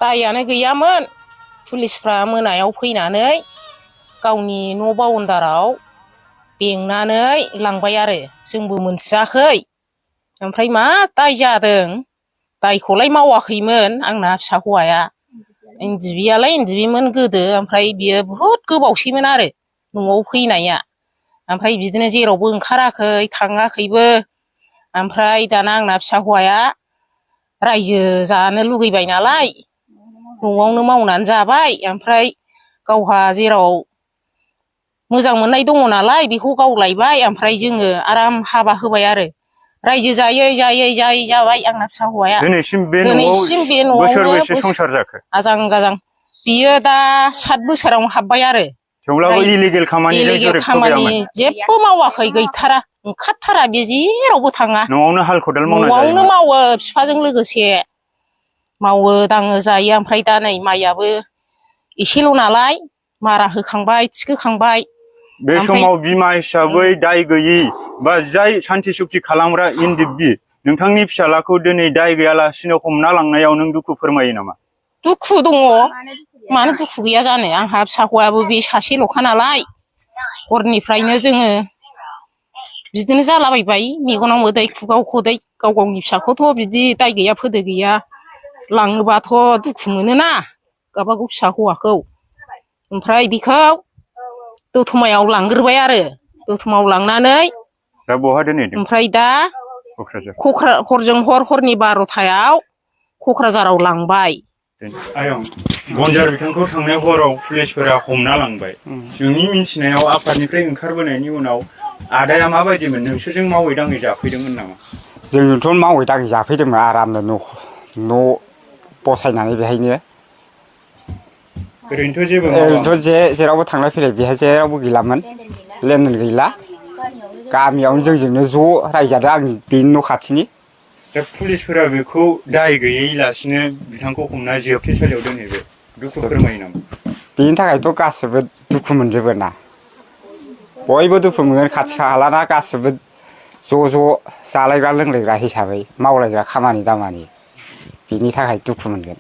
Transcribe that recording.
दायानो गैयामोन पुलिसफ्रा मोनायाव फैनानै गावनि न' बाउन्डाराव बेंनानै लांबाय आरो जोंबो मोनथियाखै ओमफ्राय मा दाय जादों दायखौलाय मावाखैमोन आंना फिसा हौवाया इन्दिबियालाय इन्दिबिमोन गोदो ओमफ्राय बियो बुहुद गोबावसैमोन आरो न'आव फैनाया ओमफ्राय बिदिनो जेरावबो ओंखाराखै थाङाखैबो ओमफ्राय दाना आंना फिसा हौवाया रायजो जानो लुगैबाय नालाय न'आवनो मावनानै जाबाय ओमफ्राय गावहा जेराव मोजां मोननाय दङ नालाय बेखौ गावलायबाय ओमफ्राय जोङो आराम हाबा होबाय आरो रायजो जायै जायै जाबाय आंना फिसा हौवाया दिनैसिम बे न'आवनो बोसोरबैसे संसार जाखो आजां गाजां बियो दा 7 बोसोरावनो हाबबाय आरो थेवब्लाबो इलिगेल खामानिजों इलिगेल जरिबथ' खामानि गैयामोन जेबो मावाखै गैथारा ओंखारथारा बे जेरावबो थाङा न'आवनो हाल खदाल मावना न'आवनो जायोमोन मावो बिफाजों लोगोसे मावो दाङो जायो ओमफ्राय दा नै माइयाबो एसेल' नालाय मारा होखांबाय थिखोखांबाय बे ओमफ्राय समाव बिमा हिसाबै दाय गैयि बा जाय सान्थि सुक्ति खालामग्रा इनदिबि नोंथांनि फिसालाखौ दिनै दाय गैयालासिनो हमना लांनायाव नों दुखु फोरमायो नामा दुखु दङ मानो दुखु गैया जानो आंहा फिसा हौवायाबो बे सासेल'खा नालाय हरनिफ्रायनो जोङो बिदिनो जालाबायबाय मेगनाव मोदै खुगायाव खदै गाव गावनि फिसाखौथ' बिदि दाय गैया फोदो गैया लाङोबाथ' दुखु मोनोना गावबागाव फिसा हौवाखौ ओमफ्राय बिखौ दतमायाव लांग्रोबाय आरो दतमायाव लांनानै दा बहा दोनहैदों ओमफ्राय दा हरजों हरनि 12थायाव क'क्राझाराव लांबाय आयं गनजार बिथांखौ थांनाय हराव पुलिसफोरा हमना लांबाय नोंनि मिन्थिनायाव आफादनिफ्राय ओंखारबोनायनि उनाव आदाया माबायदिमोन नोंसोरजों मावै दाङै जाफैदोंमोन नामा जोंथ' मावै दाङै जाफैदोंमोन आरामनो न' बसायनानै बेहायनो ओरैनोथ' जेरावबो थांलाय फैलाय बेहाय जेरावबो गैलामोन लेनदेन गैला गामियावनो जोंजोंनो ज' रायजादों आं बेनि न' खाथिनि दा पुलिसफोरा बेखौ दाय गैयै लासिनो बिथांखौ हमना जोबथेसालियाव दोनहैबाय दुखु फोरमायो नामा बेनि थाखायथ' गासिबो दुखु मोनजोबो ना बयबो दुखु मोनगोन खाथि खालाना गासिबो ज' जालायग्रा लोंलायग्रा हिसाबै मावलायग्रा खामानि दामानि बेनि थाखाय दुखु मोनगोन